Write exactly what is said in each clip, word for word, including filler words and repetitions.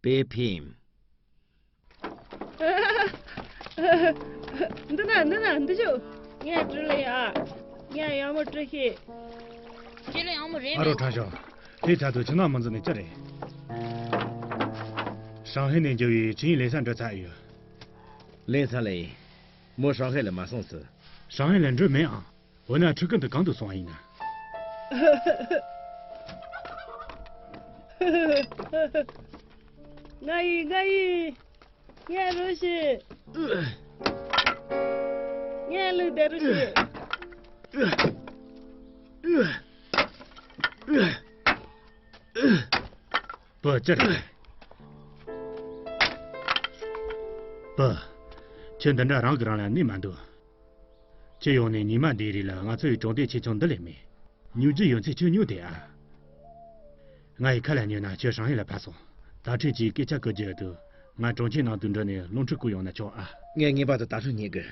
པེ་ཕིམ། འདི་ན་འདི་ན་འདི་ཤོག་ངས་བྲིས་ལེ་ཡ། ངས་ཡག་མོ་བྲིས་ཤེས། ཁྱེད་ལ་ཡག་མོ་རེད་ཨ་རོ་མེད། ཁྲང་ཞོ། དེ་ཚ་དུ་ཆུ་ནག་མི་འཛིན་ནས་ཅི་རེད། ཧྲང་ཧའེ་ནས་འབྱོར་བའི་ཆིན་ཡིན་ལེ་ས་འགྲོ་ཚར་ཡོད། ལེ་ས་ལེ། མོ་ཧྲང་ཧའེ་ལ་མ་སོང་ཟེར། ཧྲང་ཧའེ་ལ་འགྲོ་མེད་ཨང་། འོ་ན་ཕྲུ་གུ་འདི་གང་དུ་སོང་བ་ཡིན་ན། ང་ཡི་ང་ཡི། ངས་རོ་ཤི། ངས་ལུག་དེ་རོ་ཤི། བུ་ཅི་རེད། བུ། ཁྱོད་འདི་འདྲ་རང་གིས་རང་ལ་གནས་མ་འདུག་ཁྱེད་ཡོང་ནས་ཉི་མ་འདིའི་རིང་ལ་ང་ཚོ་ཡི་གྲོང་སྡེ་ཆེ་ཆུང་འདི་ལས་མེད། སྨྱུག་རྒྱུ་ཡོད་ཚད་ཁྱོད་སྨྱུག་དེ་ཨ། ང་ཡི་ཁ་ལ་ཉོན་ན་ཁྱོད་ཧྲང་ཧའེ་ལ་ཕར་སོང་། ད་ཁྲིད་ཀྱིས་སྐད་ཆ་བཀོད་རྒྱུ་ཡོད་དུས་ང་གྲོང་ཁྱེར་ནང་དུ་འགྲོ་ནས་རླུང་འཕྲིན་བསྐུར་ཡོང་ན་ཆོག་ཨ། ངས་ངེས་པར་དུ་ད་ཁྲིད་རྙེད་དགོས།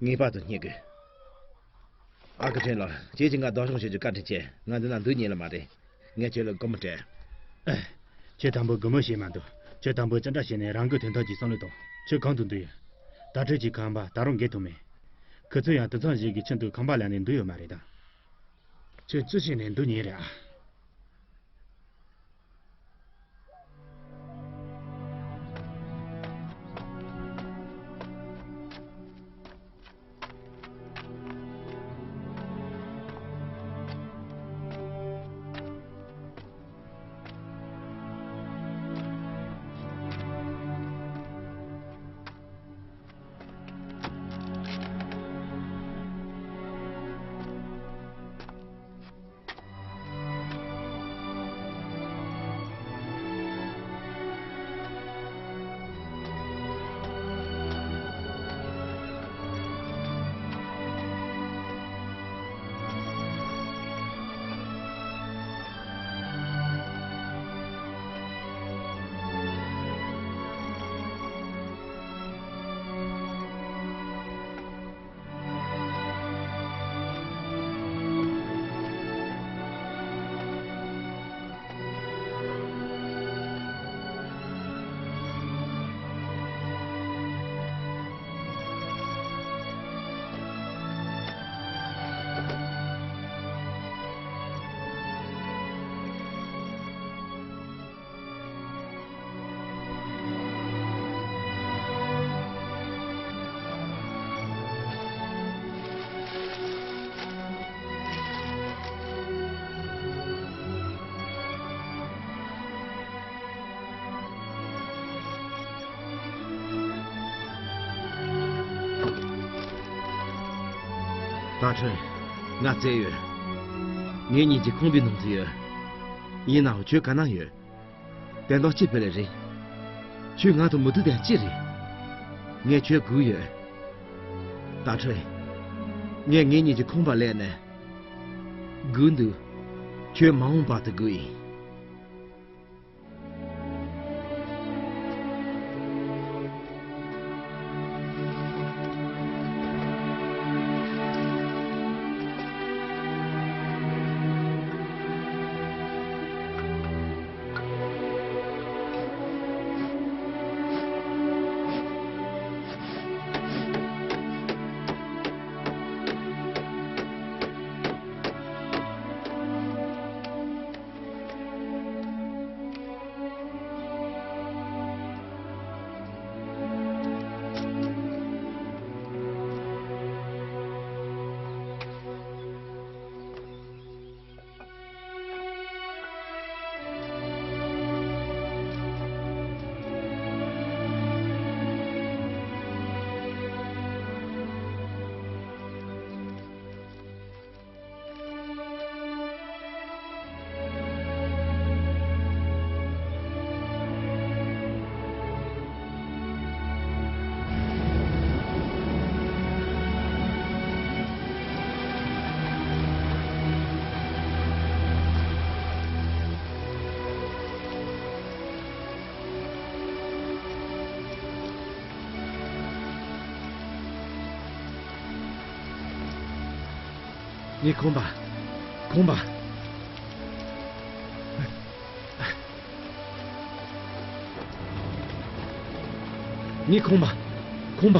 ངེས་པར་དུ་རྙེད་དགོས། ཨ་ཁུ་ཁྲེན་ལགས། ཁྱེད་ཀྱིས་ང་སྡུག་སྦྱོང་བྱེད་རྒྱུ་བཀའ་དྲིན་ཆེ། ང་འདི་ན་འདུག་ཉན་ལ་མ་རེད། ངས་ཁྱོད་ལ་སྒོར་མོ་སྤྲད། ཨེ། ཁྱོད་དང་པོ་སྒོར་མོ་བྱེད་མ་འདུག་ཁྱོད་དང་པོ་ཅི་འདྲ་བྱས་ནས་རང་གི་དོན་དག་གི་བསམ་བློ་གཏོང་། ཁྱོད་གང་དུ་འདུག་ཡོད། ད་ཁྲིད་ཀྱི་ཁང་པ་ད་རུང་འགེལ་ཐུབ་མེད། ཁོ་ཚོ་ཡང་དུད་ཚང་ཞིག་གི་ཁྱིམ་དུ་ཁང་པ་ལེན་ནས་འདུག་ཡོད་མ་རེད་དམ། ཁྱོད་ཅི་བྱས་ནས་འདུག་ཉན་རེད་ཨ། ད་ཁྲོན། ང་བཙལ་ཡོད། ངེད་གཉིས་ཀྱི་ཁང་པའི་ནང་དུ་ཡོད། ཡིན་ནའང་ཁྱོད་ག་ན་ཡོད། དོན་དག་ཅི་ཕི་ལ་རེད། ཁྱོད་ང་དང་མི་སྡུག་དེ་ཅི་རེད། ངས་ཁྱོད་སྒུག་ཡོད། ད་ཁྲོན། ངས་ངེད་གཉིས་ཀྱི་ཁང་པ་ལེན་ནས། སྒུག་འདུག་ཁྱོད་མ་འོངས་བར་དུ་སྒུག་ཡིན། ངའི་ཁང་པ། ཁང་པ། ངས་ཁོང་པ། ཁོང་པ།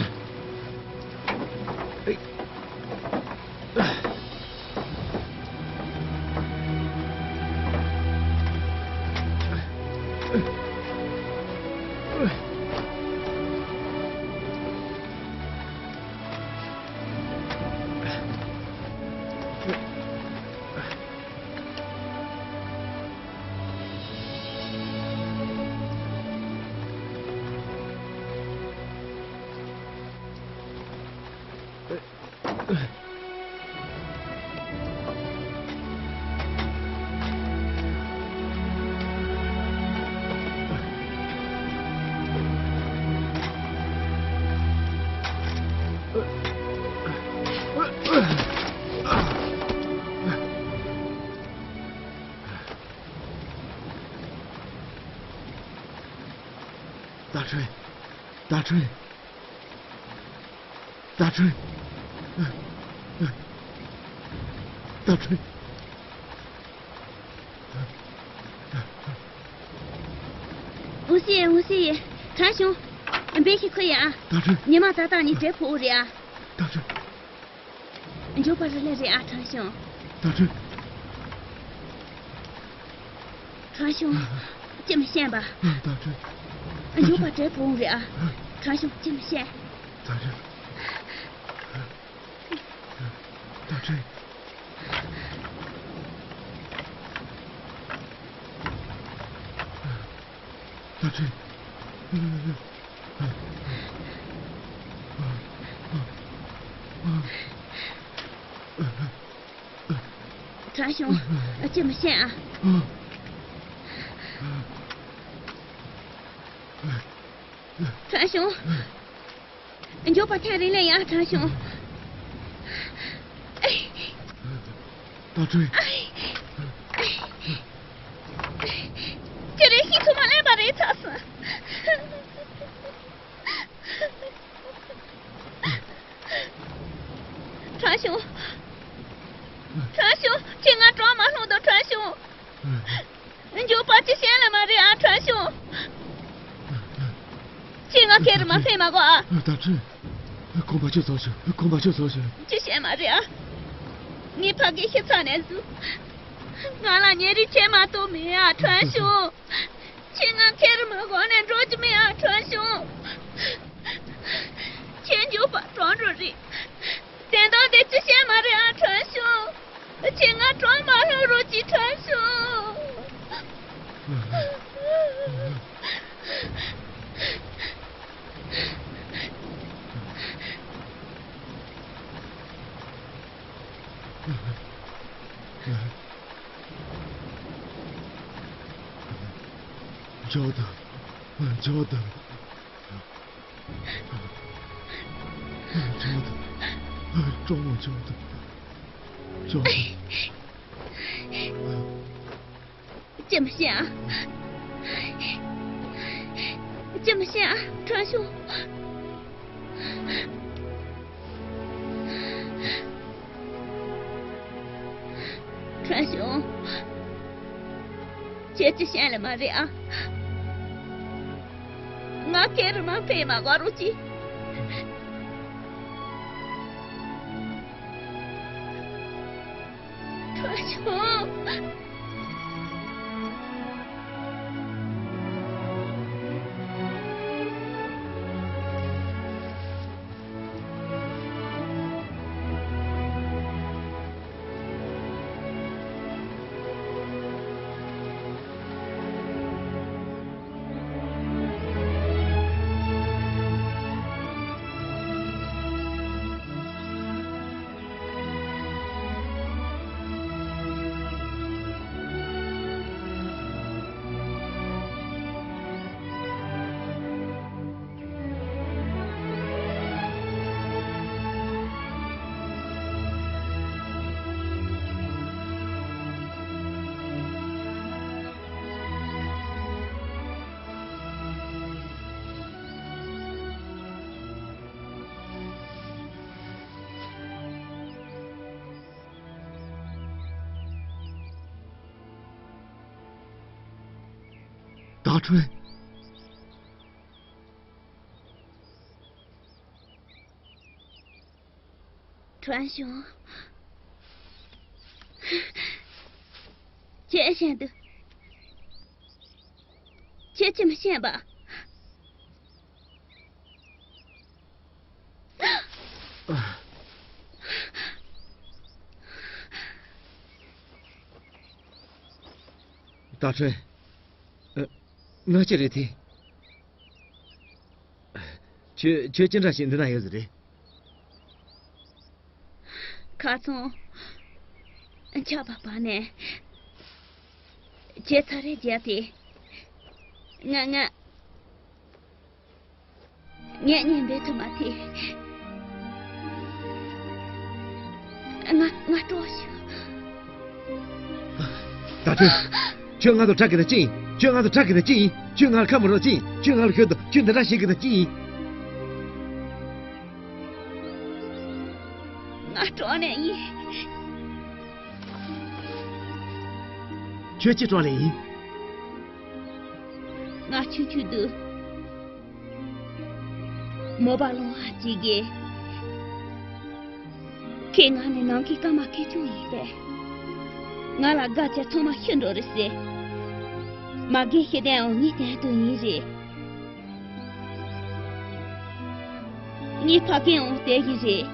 ཏ་ཁྲོན། ཏ་ཁྲོན། ཏ་ཁྲོན། ཏ་ཁྲོན། ཝུ་སི་ཡེ། ཝུ་སི་ཡེ། ཁྲང་ཞུང་། འབད་ཤིག་ཁུ་ཡ། ཏ་ཁྲོན། ཉི་མ་ཏག་ཏག་ནི་འབྲས་བུ་འོ་རེད་ཨ། ཏ་ཁྲོན། མགྱོགས་པ་རེ་ལས་རེད་ཨ། ཁྲང་ཞུང་། ཏ་ཁྲོན། ཁྲང་ཞུང་། ཅི་མི་ཤེས་པ། ཏ་ཁྲོན། མགྱོགས་པ་འབྲས་བུ་འོང་རེད་ཨ། ཁྲང་ཞུང་། ཅི་མི་ཤེས། ཏ་ཁྲོན། ཏ་ཁྲོན། ཏ་ཁྲོན། ཁྲང་ཞུང་། ཅི་མི་ཤེས་ཨ། ཁྲང་ཞུང་། མགྱོགས་པ་ཐད་རིང་ལས་ཡ། ཁྲང་ཞུང་། ཏ་ཁྲོན། ཅི་རེད། ཤི་ཚུགས་མ་ལེན་པ་རེད་ཚ་སི། ཁྲང་ཞུང་། ཁྲང་ཞུང་། ཁྱེད་ང་གྲོངས་མ་ལྷུང་དང་། ཁྲང་ཞུང་། མགྱོགས་པ་ཅི་ཤེས་ལེ་མ་རེད་ཨ། ཁྲང་ཞུང་། ཁྱེད་ང་ཁེར་མ་ཕེབས་མ་དགོས་ཨ། ཏ་ཁྲོན། ཁོང་པ་ཁྱོད་ཚོ་ཤོད། ཁོང་པ་ཁྱོད་ཚོ་ཤོད། ཅི་ཤེས་མ་རེད་ཨ། ངའི་ཕ་གི་ཤི་ཚར་ནས་བཟུང་། ང་ལ་ཉེ་རིང་བྱས་མ་གཏོགས་མེད་ཨ། ཁྲང་ཞུང་། ཁྱེད་ང་ཁེར་མ་དགོས་ནས་འགྲོ་རྒྱུ་མེད་ཨ། ཁྲང་ཞུང་། ཁྱེད་མགྱོགས་པ་གྲོངས་འགྲོ་རེད། དེ་དང་དེ་ཅི་ཤེས་མ་རེད་ཨ། ཁྲང་ཞུང་། ཁྱེད་ང་གྲོངས་མ་ལྷུང་རོགས་གྱིས། ཁྲང་ཞུང་། འཇོག་དང་། འཇོག་དང་། འཇོག་དང་། གྲོགས་མོ། འཇོག་དང་། འཇོག་དང་། ཅི་མི་ཤེས་ཨ། ཅི་མི་ཤེས་ཨ། ཁྲང་ཞུང་། ཁྲང་ཞུང་། ཁྱེད་ཅི་ཤེས་ལེ་མ་རེད་ཨ། ང་ཁེར་མ་ཕེབས་མ་དགོས་རོགས་གྱིས། ཁྲང་ཞུང་། ཏ་ཁྲོན། ཁྲོན་ཞུང་། ཁྱེད་ཤེས་འདུག་ཁྱེད་ཅི་མི་ཤེས་པ། ད་ཁྲོན། ཨ། ང་ཅི་རེད་དེ། ཁྱོད་ཁྱོད་ཅི་འདྲ་ཞིག་འདི་ན་ཡོད་ཟེར་རེད། ཁ་ཚོང་ཆགས་པ་བར་ནས་ཁྱེད་ཚ་རེ་རྒྱབ་སྟེ། ང་ང་ངས་གཉེན་འབུལ་ཐུབ་མ་ཐེ། ང་ང་སྤྲོ་ཞུ། ད་ཁྲོན། ཁྱོད་ང་དང་ཕྲད་གི་ན་ཅི་ཡིན། ཁྱོད་ང་དང་ཕྲད་གི་ན་ཅི་ཡིན། ཁྱོད་ང་ལ་ཁ་མི་རོག་ཅི་ཡིན། ཁྱོད་ང་ལ་ཤོད་དང་ཁྱོད་འདི་འདྲ་བྱེད་གི་ན་ཅི་ཡིན། ང་སྤྲོ་ནས་ཡིན། ཁྱོད་ཅི་སྤྲོ་ནས་ཡིན། ང་ཆུང་ཆུང་དུས། མོ་པ་ལོང་བ་གཅིག་གིས། ཁྱེད་ང་ནས་ནང་གི་སྐར་མ་ཁེར་ཆུང་ཡིན་པས། ང་ལ་དགའ་ཆེ་ཚང་མ་ཤི་འགྲོ་རེད་ཟེར། མ་རྒན་ཤི་དན་འོང་ངའི་དན་དུ་ཡིན་རེད། ངའི་ཕ་རྒན་འོང་དེ་ཡིན་རེད།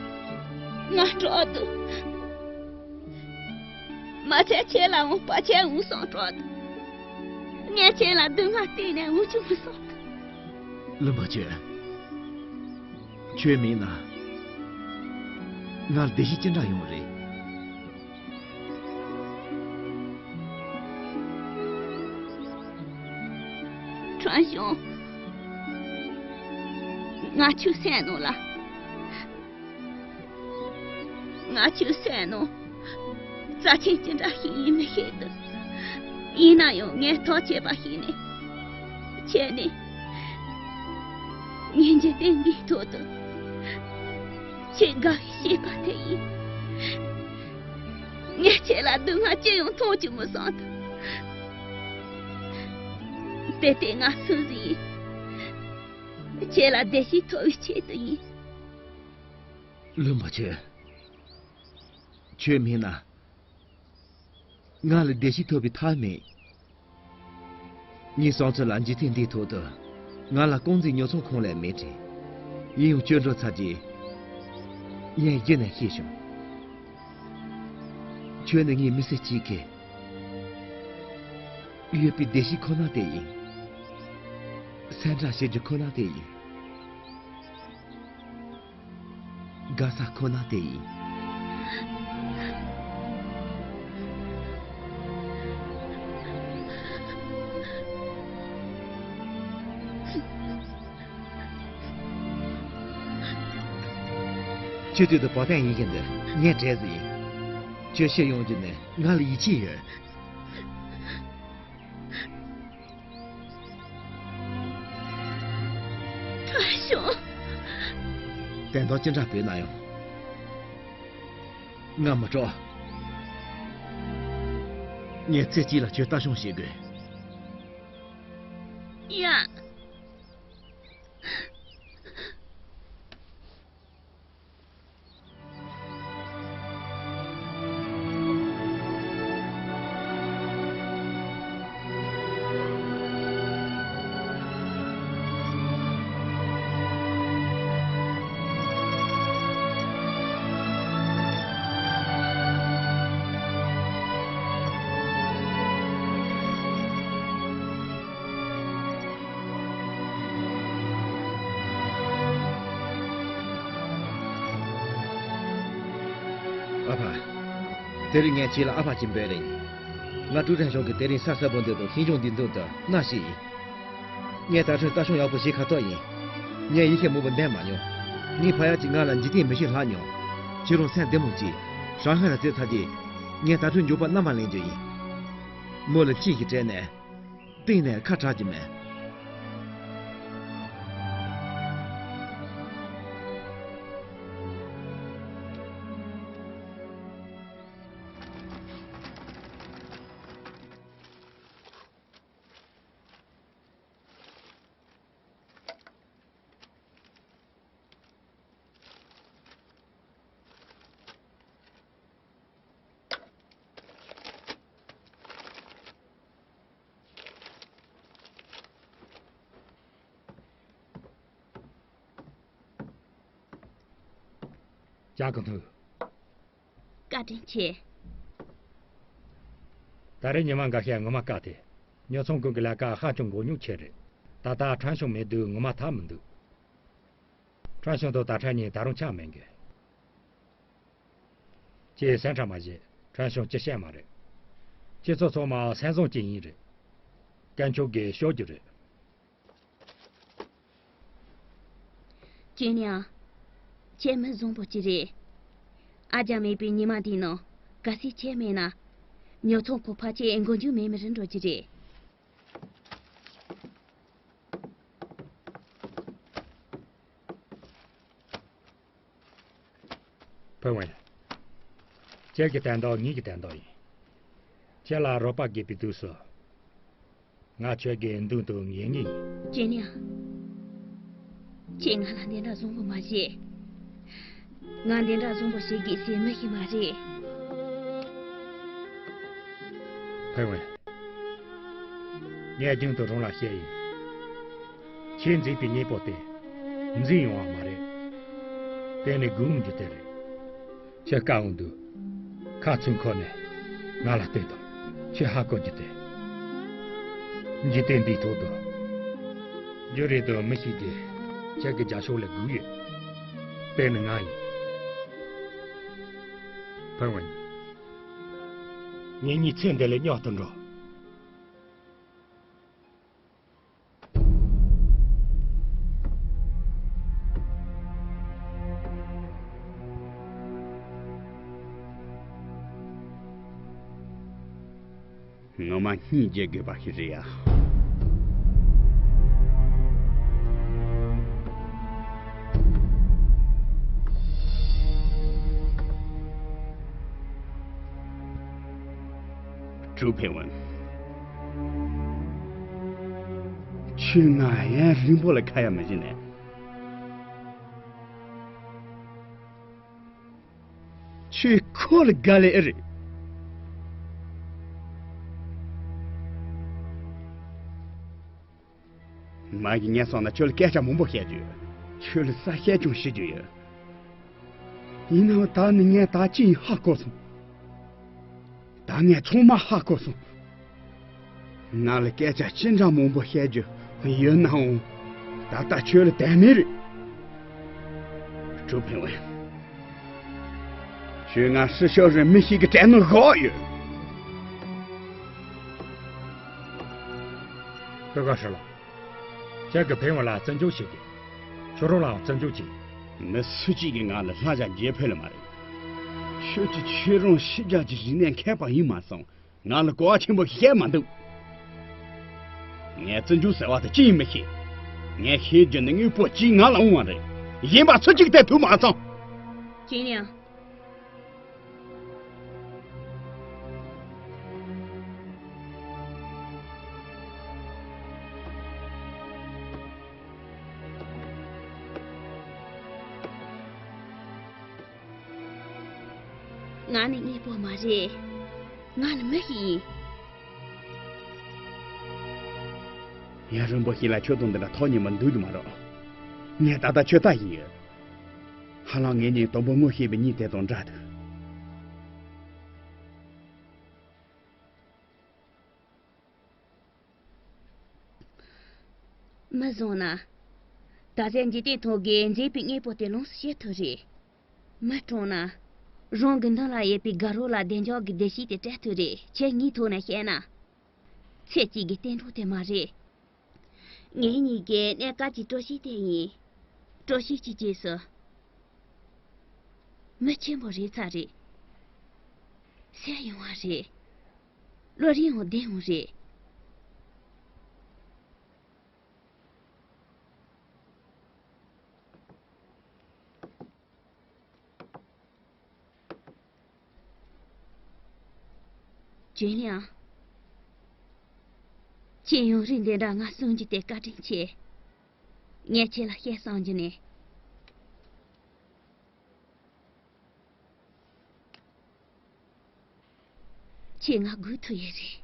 ང་སྤྲོ་འདུག་མ་ཚད་ཁྱེད་ལ་འོང་པ་ཆེ་འོང་སོང་སྤྲོ་འདུག་ངས་ཁྱེད་ལ་སྡུག་བསྔལ་གཏན་ནས་འོང་ཆུག་མི་སོང་། བློན་པོ་ཁྱོད། ཁྱོད་མིན་ན། ང་ལ་བདེ་སྐྱིད་ཅི་འདྲ་ཡོང་རེད། ཁྲོན་ཞུང་། ང་ཁྱོད་སེམས་ནང་ལ། ང་ཁྱོད་སེམས་ནང་། རྩ་ཆེན་ཅི་འདྲ་ཞིག་ཡིན་མི་ཤེས་འདུག་ཡིན་ན་ཡང་ངས་ཐག་བཅད་པ་ཞིག་ནས། ཁྱེད་ནི། ངས་འཇིག་རྟེན་འདིའི་ཐོག་ཏུ། ཁྱེད་དགའ་བའི་ཤེས་པ་དེ་ཡིན། ངས་ཁྱེད་ལ་སྡུག་བསྔལ་ཅི་ཡང་མཐོང་བཅུག་མི་སོང་དུ། དེ་ལྟས་ང་སུན་ཟིན་ཡིན། ཁྱེད་ལ་བདེ་སྐྱིད་ཐོབ་པའི་ཆེད་དུ་ཡིན། བློན་པོ་ཁྱོད། ཁྱོད་མེད་ན། ང་ལ་བདེ་སྐྱིད་ཐོབ་པའི་ཐབས་མེད། ངའི་བསམ་ཚུལ་ལ་འཇིག་རྟེན་འདིའི་ཐོག་ཏུ། ང་ལ་ཀུན་གཟིགས་ཉོ་ཚོང་ཁང་ལས་མེད་དྲན། ཡིན་ཡང་ཁྱོད་འགྲོ་ཚར་རྗེས། ངས་གཞི་ནས་ཤེས་བྱུང་། ཁྱོད་ནི་ངའི་མི་ཚེ་གཅིག་གི། ཡོད་པའི་བདེ་སྐྱིད་ཁོ་ན་དེ་ཡིན། སེམས་ཁྲལ་བྱེད་རྒྱུ་ཁོ་ན་དེ་ཡིན། དགའ་ས་ཁོ་ན་དེ་ཡིན། ཁྱོད་དུས་དུ་བ་དན་ཡིན་གྱི་འདི་ངས་བྲེལ་ཟིན་ཡིན། ཁྱོད་ཤི་ཡོང་རྒྱུ་ནི་ང་ལ་ཡིད་ཆེས་ཡོད། ཁྲ་ཞོ། དན་ཐོག་ཅི་འདྲ་བོས་ན་ཡང་། ང་མི་སྤྲོ། ངས་ཚེ་གཅིག་ལ་ཁྱོད་ལྟ་སྐྱོང་བྱེད་དགོས། ཡ། ཨ་ཕ། དེ་རིང་ངས་ཁྱེད་ལ་ཨ་ཕ་ཅིག་འབོད་རེད། ང་ཀྲུའུ་ཀྲན་ཞང་གིས་དེ་རིང་ས་གསལ་པོ་འདི་དང་ཤིང་ལྗོངས་འདིའི་མདུན་དུ་མནའ་ཞིག་ཡིན། ངས་ད་ཁྲོད་ལྟ་སྐྱོང་ཡག་པོ་བྱེད་ཁ་ཐོག་ཡིན། ངས་ཡིད་ཆེས་མང་པོ་འདེམས་མ་མྱོང་། ངའི་ཕ་ཡག་ཅིག་ང་ལ་འཇིག་རྟེན་མི་ཞིག་ལྷག་མྱོང་། ཁྱེད་རང་སེམས་བདེ་མོ་བྱེད། ཧྲང་ཧའེ་ལ་བསྡད་ཚར་རྗེས། ངས་ད་ཁྲོད་མགྱོགས་པོ་མནའ་མ་ལེན་རྒྱུ་ཡིན། མོ་ལ་ཅི་ཞིག་སྤྲད་ནས། གཏིང་ནས་ཁ་གྲག་གི་མེད། ཞག་གི་མཐུག་བཀའ་དྲིན་ཆེ། ད་རེས་ཉི་མ་འགའ་ཤས་ངོ་མ་དཀའ་སྟེ། ཉོ་ཚོང་ཁང་གི་ལས་ཀ་ཧ་ཅང་མགོ་རྙོག་ཆེ་རེད། ད་ལྟ་ཁྲན་ཤང་མེད་དུས་ངོ་མ་ཐབས་མི་འདུག་ཁྲན་ཤང་དང་ད་ཁྲན་གཉིས་ད་རུང་ཆ་མེད་གི། ཁྱེད་སེམས་ཁྲལ་མ་བྱེད། ཁྲན་ཤང་ཅི་བཤད་མ་རེད། ཁྱེད་ཚོ་ཚང་མ་སེམས་བཟང་ཅན་ཡིན་རེད། དཀོན་མཆོག་གིས་ཤོག་རྒྱུ་རེད། ཅེ་ནི་ཨ། ཁྱེད་མི་བཟང་པོ་ཅིག་རེད། ཨ་ཅག་མེད་པའི་ཉི་མ་འདིའི་ནང་གལ་སྲིད་ཁྱེད་མེད་ན། ཉོ་ཚོང་ཁང་ཕལ་ཆེར་མགོ་མཇུག་མེད་མི་རུ་འགྲོ་རྒྱུ་རེད། ཕུན་ཝེ། ཁྱེད་ཀྱི་དོན་དག་ངེད་ཀྱི་དོན་དག་ཡིན། ཁྱེད་ལ་རོགས་པ་དགོས་པའི་དུས་སུ། ང་ཁྱོད་ཀྱི་མདུན་དུ་ངེས་ངེས་ཡིན། ཅེ་ནི་ཨ། ཁྱེད་ང་ལ་འདི་འདྲ་བཟང་པོ་མ་བྱེད། ང་འདི་འདྲ་བཟང་པོ་བྱེད་དགོས་ཟེར་མི་ཤེས་མ་རེད། ཕུན་ཝེ། ངས་རྒྱུན་དུ་རང་ལ་བཤད་ཡིན། ཁྱེད་མཛེས་པའི་སྙིང་པོ་དེ་འཛིན་ཡོང་བ་མ་རེད། དེ་ནི་སྒུག་རྒྱུ་དེ་རེད། ཁྱེད་དཀའ་འོང་དུས། ཁ་ཚུར་འཁོར་ནས་ང་ལ་ལྟོས་དང་། ཁྱེད་ཧ་གོ་རྒྱུ་དེ། འཇིག་རྟེན་འདིའི་ཐོག་ཏུ། རྒྱུ་རེད་དུ་མི་ཤེས་རྒྱུ། ཁྱེད་ཀྱི་རྒྱབ་ཕྱོགས་ལ་སྒུག་ཡོད། དེ་ནི་ང་ཡིན། ཕུན་ཝེ། ངེད་གཉིས་ཚེ་འདི་ལས་མཉམ་དུ་འགྲོ། ངོ་མ་སྙིང་རྗེ་དགོས་པ་ཞིག་རེད་ཡ། ཀྲུའུ་ཕིན་ཝུན། ཁྱོད་ང་ཡང་རིང་པོ་ལ་ཁ་ཡ་མི་བྱེད་ནས། ཁྱོད་ཁོ་ལ་དགའ་ལེ་ཨེ་རེད། མ་གཞི་ངས་སོང་ན་ཁྱོད་ལ་སྐད་ཆ་མང་པོ་བཤད་རྒྱུ་ཡོད། ཁྱོད་ལ་ས་བཤད་ཀྱང་བཤད་རྒྱུ་ཡོད། ཡིན་ནའང་ད་ནི་ངས་ད་ཅི་ཡིན་ཧ་གོ་སོང་། ད་ངས་ཚང་མ་ཧ་གོ་སོང་། ང་ལ་སྐད་ཆ་ཅི་འདྲ་མང་པོ་བཤད་རྒྱུ་ཡོད་ནའང་། ད་ལྟ་ཁྱོད་ལ་དོན་མེད་རེད། ཀྲུའུ་ཕིན་ཝུན། ཁྱོད་ང་ཧྲི་ཤོ་རི་མི་ཞིག་གི་གྲལ་ནང་བཞག་ཡོད། སྟོད་ཁ་ཧྲི་ལོ། ཁྱེད་ཀྱིས་ཕིན་ཝུན་ལ་བརྩི་འཇོག་བྱེད་དགོས། ཁྱོད་རང་ལའང་བརྩི་འཇོག་བྱེད། མི་སུ་གཅིག་གིས་ང་ལ་ལྷ་བྱ་རྒྱལ་ཕོད་ལ་མ་རེད། ཁྱོད་ཀྱིས་ཁྱོད་རང་ཕྱི་རྒྱལ་གྱི་རིག་གནས་མཁས་པ་ཡིན་མ་སོང་། ང་ལ་གོ་བ་ཆེན་པོ་བཤད་མ་འདུག་ངས་བརྩི་འཇོག་ཟེར་བ་དེ་ཅི་ཡིན་མི་ཤེས། ངས་ཤེས་རྒྱུ་ནི་དངོས་པོ་གཅིག་ང་ལ་འོང་བ་རེད། གཞན་པ་སུ་གཅིག་དེ་ཐུག་མ་སོང་། ཅི་ཡིན་ཡང་། ང་ནི་དངོས་པོ་མ་རེད། ང་ནི་མི་ཞིག་ཡིན། ཡུན་རིང་པོ་ཞིག་ལ་ཁྱོད་དང་འདི་འདྲ་ཐག་ཉེ་མོ་འདུག་རྒྱུ་མ་རེད། ངས་ད་ལྟ་ཁྱོད་ལྟ་བཞིན་ཡོད། ཧ་ལམ་ངེད་གཉིས་དང་པོ་ངོ་ཤེས་པའི་མྱི་དེ་དང་འདྲ་འདུག་མི་བཟང་ན། ད་གཟོད་འཇིག་རྟེན་ཐོག་གི་མཛེས་པའི་དངོས་པོ་དེ་ལོངས་སུ་སྤྱོད་ཐུབ་རེད། མི་གྲོངས་ན། རང་གི་མདུན་ལ་ཡོད་པའི་དགའ་རོགས་ལ་བདེ་འཇགས་ཀྱི་བདེ་སྐྱིད་དེ་སྤྲད་ཐུབ་རེད། ཁྱེད་ངའི་ཐོག་ནས་བཤད་ན། ཚེ་གཅིག་གི་གཏན་གྲོགས་དེ་མ་རེད། ངེད་གཉིས་ཀྱི་གནས་སྐབས་ཀྱི་སྤྲོ་སྐྱིད་དེ་ཡིན། སྤྲོ་སྐྱིད་ཀྱི་རྗེས་སུ། མི་ཆེན་པོ་རེད་ཚར་རེད། སེམས་ཡོང་བ་རེད། བློ་རིག་ཡང་བདེ་ཡོང་རེད། ཅུན་ལིང་། ཁྱེད་ཡུན་རིང་འདི་འདྲ་ང་གསུང་རྒྱུ་དེ་བཀའ་དྲིན་ཆེ། ངས་ཁྱེད་ལ་བཤད་བསམ་རྒྱུ་ནི། ཁྱེད་ང་དགོས་ཐུག་ཡོད་རེད།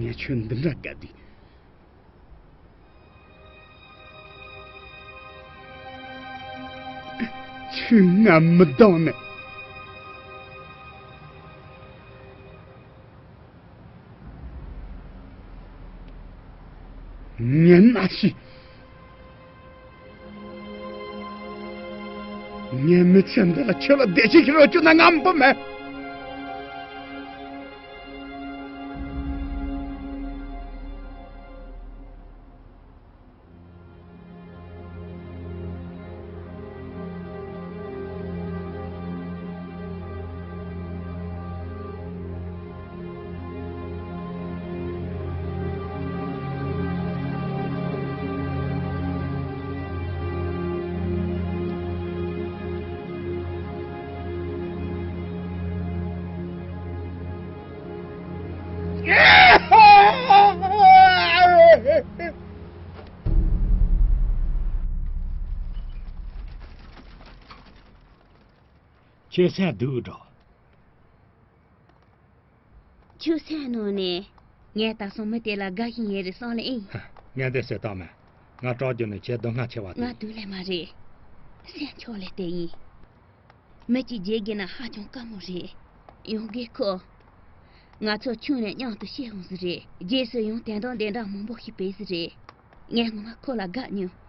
ངས་ཁྱོད་འདི་འདྲ་དགའ་དུས། ཁྱོད་ང་མི་སྡང་ནས། ངས་མནའ་ཞུས། ངའི་མི་ཚེ་འདི་ལ་ཁྱོད་ལ་བདེ་སྐྱིད་ཞིག་རོལ་བཅུག་ན་ང་འབུ་མེད། ཁྱོད་སེམས་སྡུག་འགྲོ། ཁྱོད་སེམས་ནང་ནས་ངས་ད་སོང་མི་དེ་ལ་དགའ་བཞིན་ཡོད་རེད་བསམ་ལེ་ཨེ། ངས་འདི་ཟེར་སྟངས་མེད། ང་སྐྲག་རྒྱུ་ནི་ཁྱེད་སྡུག་བསྔལ་ཆེ་བ་དེ། ང་སྡུག་ལེ་མ་རེད། སེམས་ཆོག་ལེ་དེ་ཡིན། མི་གཅིག་བརྗེད་རྒྱུ་ན་ཧ་ཅང་དཀའ་མོ་རེད། ཡང་དགེ་ཁོ། ང་ཚོ་ཆུང་ནས་མཉམ་དུ་སྐྱེས་འོང་ཟིག་རེད། རྗེས་སུ་ཡང་དེ་འདྲ་དེ་འདྲ་མང་པོ་ཞིག་བས་ཟིག་རེད། ངས་ངོ་མ་ཁོ་ལ་དགའ་མྱོང་།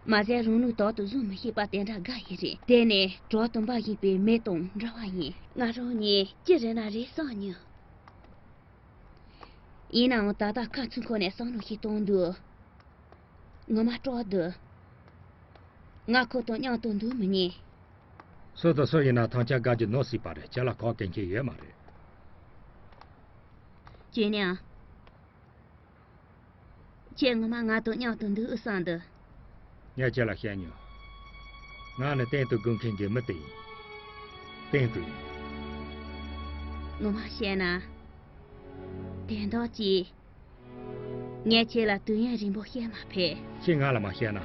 མ་ཟད་རང་ལུས་དག་ཏུ་བཟུང་མི་ཤེས་པ་དེ་འདྲ་དགའ་ཡི་རེད། དེ་ནི་བྲག་དུམ་པ་བཞིན་པའི་མེ་དང་འདྲ་བ་ཡིན། ང་རང་ཉིད་ཅི་རེད་ན་རེད་བསམ་མྱོང་། ཡིན་ནའང་ད་ལྟ་ཁ་ཚུན་ཁོ་ནས་བསམ་བློ་ཞིག་གཏོང་དུས། ངོ་མ་སྐྲག་འདུག་ང་ཁོ་དང་མཉམ་དུ་འདུག་མི་ཉན། སུ་དང་སུ་ཡིན་ན་ཐམས་ཅད་དགའ་རྒྱུ་ནོར་སྲིད་པ་རེད། ཁྱེད་ལ་ཁག་གལ་ཆེན་ཡོད་མ་རེད། ཅི་ནས། ཁྱེད་ངོ་མ་ང་དང་མཉམ་དུ་འདུག་བསམ་འདུག་ངས་ཁྱེད་ལ་བཤད་མྱོང་། ང་ནི་གཏན་དུ་དགོས་མཁན་གྱི་མི་དེ་ཡིན། གཏན་དུ་ཡིན། ངོ་མ་བཤད་ན། དེ་འདྲ་ཅིག་ངས་ཁྱེད་ལ་དུས་ཡུན་རིང་པོ་བཤད་མ་ཕོད། ཁྱེད་ང་ལ་མ་བཤད་ན།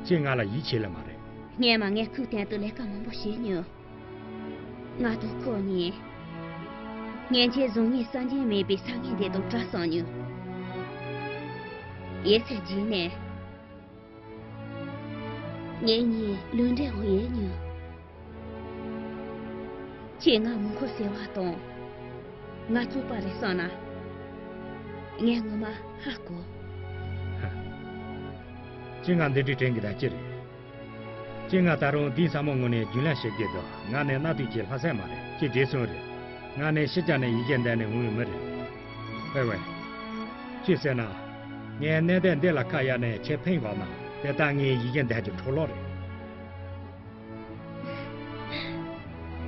ཁྱེད་ང་ལ་ཡིད་ཆེས་ལེ་མ་རེད། སྔོན་མ་ངས་ཁོའི་སྟེང་དུ་ལས་ཀ་མང་པོ་བྱས་མྱོང་། ང་དང་ཁོ་གཉིས། ངས་ཁྱེད་བཟང་ངན་བསམ་གྱིས་མེད་པའི་ས་ངན་འདི་དང་བྲལ་སོང་མྱོང་། ཡོད་ཚད་རྗེས་ནས། ངེད་གཉིས་ལུས་འབྲེལ་འོང་ཡོད་མྱོང་། ཁྱེད་ང་མི་མཁོ་ཟེར་བ་དང་། ང་རྩོག་པ་རེད་བསམ་ན། ངས་ངོ་མ་ཧ་གོ། ཧ། ཁྱེད་ང་འདི་འདྲའི་དྲན་གྱི་ད་ཅི་རེད། ཁྱེད་ང་ད་རུང་དེང་སང་མོ་ངོ་ནས་རྒྱུས་ལོན་བྱེད་ཀྱི་འདུག་ང་ནི་གནའ་དུས་ཀྱི་ལྷ་སྲས་མ་རེད། ཁྱེད་བགྲེས་སོང་རེད། ང་ནི་ཕྱི་རྒྱལ་ནས་ཡི་གེ་འདོན་ནས་འོང་བའི་མི་རེད། ཨེ་ཝེ། ཅི་ཟེར་ན། ངས་གནས་བརྟན་འདི་ལ་ཁ་གཡར་ནས་ཁྱེད་ཕན་གོ་ན་དེ་ལྟར་ངས་ཡི་གེ་འདོན་རྒྱུ་འཕྲོ་ལོག་རེད།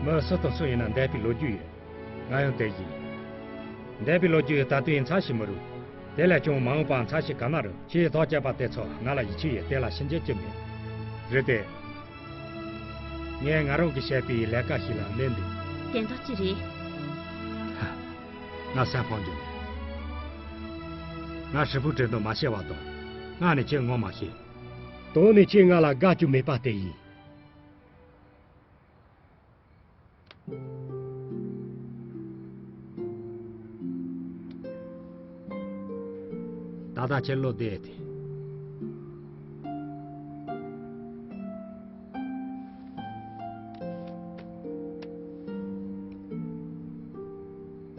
མི་སུ་དང་སུ་ཡིན་ན་འདས་པའི་ལོ་རྒྱུས་ཡོད། ང་ཡང་དེ་བཞིན། འདས་པའི་ལོ་རྒྱུས་ད་དུང་ཡིན་ཚར་ཞིག་མི་རུང་། དེ་ལས་ཀྱང་མ་འོངས་པ་ཚར་ཞིག་ག་ན་རུང་ཁྱེད་ཐག་བཅད་པ་དེ་ཚོ་ང་ལ་ཡིད་ཆེས་ཡོད། དེ་ལ་ཕྱིན་ཆད་ཅི་མེད། རེད་དེ། ངས་ང་རང་གིས་བཤད་པའི་ལས་ཀ་ཞིག་ལ་གནས་འདུག་དེ་འདྲ་ཅི་རེད། ཧ། ང་སེམས་ཕམ་རྒྱུ་མེད། ང་ཧྲིལ་པོ་བྲེལ་འདུག་མ་བཤད་པ་དང་། ང་ནི་ཁྱེད་ངོ་མ་ཤེས། དོན་ནི་ཁྱེད་ང་ལ་དགའ་རྒྱུ་མེད་པ་དེ་ཡིན། ད་ལྟ་ཁྱེད་བློ་བདེ་དེ།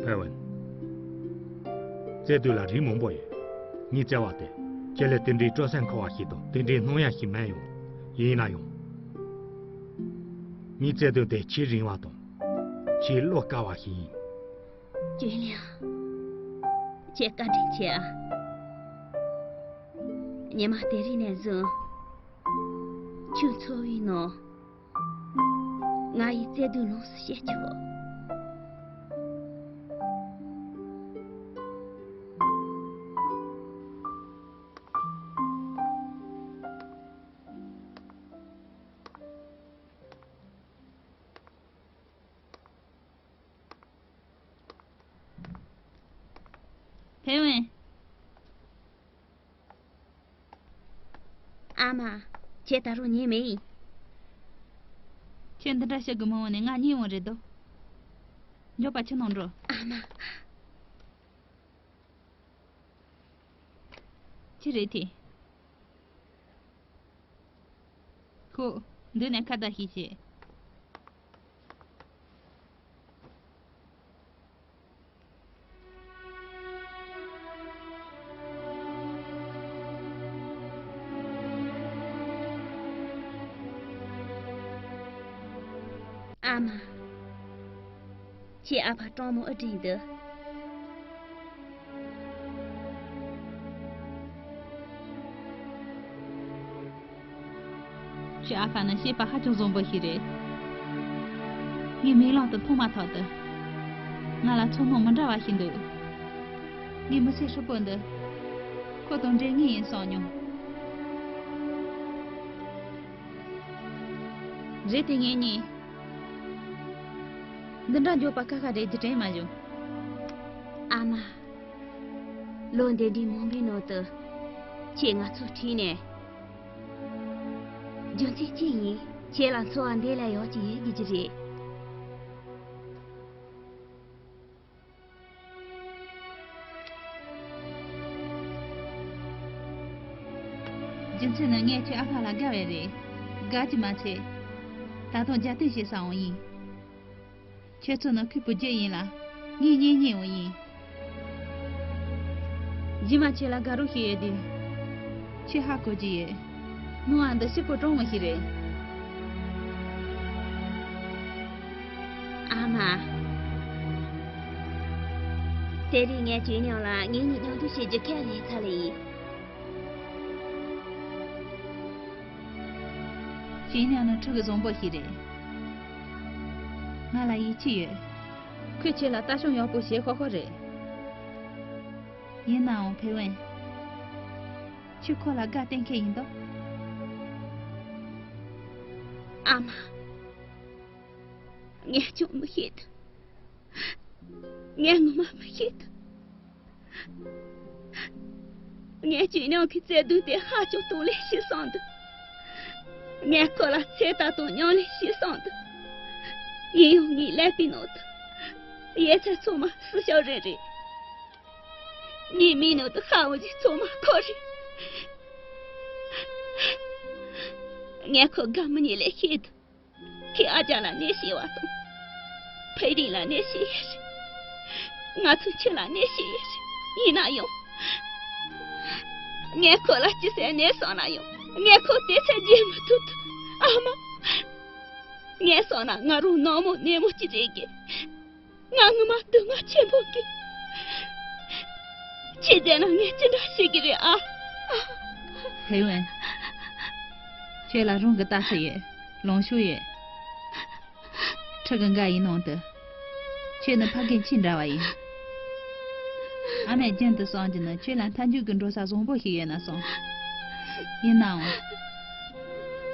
ཕེ་ཝན། བཙལ་དུས་ལ་རིགས་མང་པོ་ཡོད། ངས་བཙལ་བ་དེ་ཁྱེད་ལས་དེ་འདྲའི་སྤྲོ་སེམས་འཁོལ་བ་ཞིག་དང་དེ་འདྲའི་སྣང་ཡག་ཞིག་མེད་ཡོང་། ཡིན་ན་ཡང་། ངས་བཙལ་དོན་དེ་ཆེས་རིང་བ་དང་། ཆེས་བློ་དཀར་བ་ཞིག་ཡིན། ཅུན་ལིང་། ཁྱེད་བཀའ་དྲིན་ཆེ་ཨ། ཉི་མ་དེ་རིང་ནས་བཟུང་། ཁྱོད་འཚོ་བའི་ནང་། ང་ཡི་བརྩེ་དུང་ལོངས་སུ་སྤྱད་ཆོག་ཕེ་ཝན། ཨ་མ། ཁྱེད་ད་རུང་ཉལ་མེད་ཡིན། ཁྱེད་འདི་འདྲ་བཤད་གི་མ་འོང་ནས་ང་གཉིད་འོང་རེད་དོ། མགྱོགས་པ་ཁྱིམ་ནང་འགྲོ། ཨ་མ། ཅི་རེད་དེ། ཁོ། འདི་ནས་ཁ་བརྡ་ཞིག་བྱེད། ཨ་མ། ཁྱེད་ཨ་ཕ་གྲོངས་ནོ་ཨེ་དྲན་འདུག་ཁྱེད་ཨ་ཕ་ནི་སྐྱེས་པ་ཧ་ཅང་བཟང་པོ་ཞིག་རེད། ངའི་མིག་ལམ་དུ་མཐོང་མ་ཐག་ཏུ། ང་ལ་ཚོར་སྣང་མི་འདྲ་བ་ཞིག་འདུག་ངའི་མི་ཚེ་ཧྲིལ་པོ་འདི། ཁོ་དང་འབྲལ་ངེས་ཡིན་བསམ་མྱོང་། རེད་དེ་ངེད་གཉིས། འདི་འདྲ་མགྱོགས་པ་ཁ་ཁ་བྲལ་རྒྱུ་དྲན་མ་བྱུང་། ཨ་མ། ལོ་འདི་འདྲའི་མང་པོའི་ནང་དུ། ཁྱེད་ང་ཚོ་ཁྲིད་ནས། རྒྱུ་མཚན་ཅི་ཡིན། ཁྱེད་ལ་འཚོ་བ་འདི་ལས་ཡག་ཅིག་ཡོད་དགོས་ཀྱི་རེད། རྒྱུ་མཚན་ནི་ངས་ཁྱོད་ཨ་ཕ་ལ་དགའ་བས་རེད། དགའ་རྒྱུ་མ་ཚད། ད་དུང་རྒྱབ་རྟེན་བྱེད་ས་འོང་ཡིན། ཁྱོད་ཚོ་ནི་ཁོའི་བུ་རྒྱུད་ཡིན་ལ། ངའི་གཉེན་ཉེ་བོ་ཡིན། རྗེས་མ་ཁྱེད་ལ་དགའ་རོགས་ཞིག་ཡོད་དུས། ཁྱེད་ཧ་གོ་རྒྱུ་ཡོད། མོ་ཨ་འདི་སྐྱིད་པོ་གྲོང་མོ་ཞིག་རེད། ཨ་མ། དེ་རིང་ངས་ཁྱེད་མཉམ་ལ་ངེད་གཉིས་མཉམ་དུ་བྱེད་རྒྱུ་ཁས་ལེན་ཚར་ལེ་ཡིན། ཁྱེད་མཉམ་ནི་ཕྲུ་གུ་བཟང་པོ་ཞིག་རེད། ང་ལ་ཡིད་ཆེས་ཡོད། ཁོས་ཁྱེད་ལ་ལྟ་སྐྱོང་ཡག་པོ་བྱེད་ཤོག་ཤོག་རེད། ཡིན་ནའང་ཕེ་ཝན། ཁྱོད་ཁོ་ལ་དགའ་གཏན་འཁེལ་ཡིན་དོ། ཨ་མ། ངས་ཅང་མི་ཤེས་ད། ངས་ངོ་མ་མི་ཤེས་ད། ངས་ཁྱེད་མཉམ་གྱི་བརྩེ་དུང་དེ་ཧ་ཅང་དུང་ལེན་བྱེད་བསམ་འདུག་ངས་ཁོ་ལ་ཚེ་ད་དུང་མཉམ་ལེན་བྱེད་བསམ་འདུག་ཡིན་ཡང་ངའི་ཀླད་པའི་ནང་དུ། ཡོད་ཚད་ཚང་མ་སྲིད་ཞབས་རིང་རེད། ངའི་མིག་ནང་དུ་ཤ་བོ་ཞིག་ཚང་མ་ཁོ་རེད། ངས་ཁོ་དགའ་མི་ཉེས་ལས་ཤེས་འདུག་ཁོས་ཨ་ཅག་ལ་ནད་བྱས་པ་དང་། ཕེ་རིང་ལ་ནད་བྱས་ཡོད་རེད། ང་ཚོའི་ཁྱིམ་ལ་ནད་བྱས་ཡོད་རེད། ཡིན་ན་ཡང་། ངས་ཁོ་ལ་ཅི་ཟེར་ནས་གསུངས་ན་ཡང་། ངས་ཁོ་དེ་ཚོ་བརྗེད་མི་ཐུབ་ད། ཨ་མ། ངས་གསུངས་ན་ང་རང་ནག་མོ་ནད་མོ་ཅིག་རེད་གི། ང་ངོ་མ་སྡུག་བསྔལ་ཆེན་པོ་གི། ཁྱེད་བསྡད་ན་ངས་ཅི་འདྲ་ཤེས་ཀྱི་རེད་ཨ། ཨ། ཧེ་ཝན། ཁྱེད་ལ་རང་གི་ལྟ་ས་ཡོད། ལངས་ཤོག་ཡོད། ཁྲི་གི་འགའ་ཡི་ནང་དུ། ཁྱེད་ནི་ཕ་རྒན་ཁྱི་འདྲ་བ་ཡིན། ཨ་མས་རྒྱུན་དུ་གསུང་རྒྱུ་ནི་ཁྱེད་ལ་མཐའ་མཇུག་གི་འགྲོ་ས་བཟང་པོ་ཞིག་ཡོད་ན་གསུང་། ཡིན་ནའང་།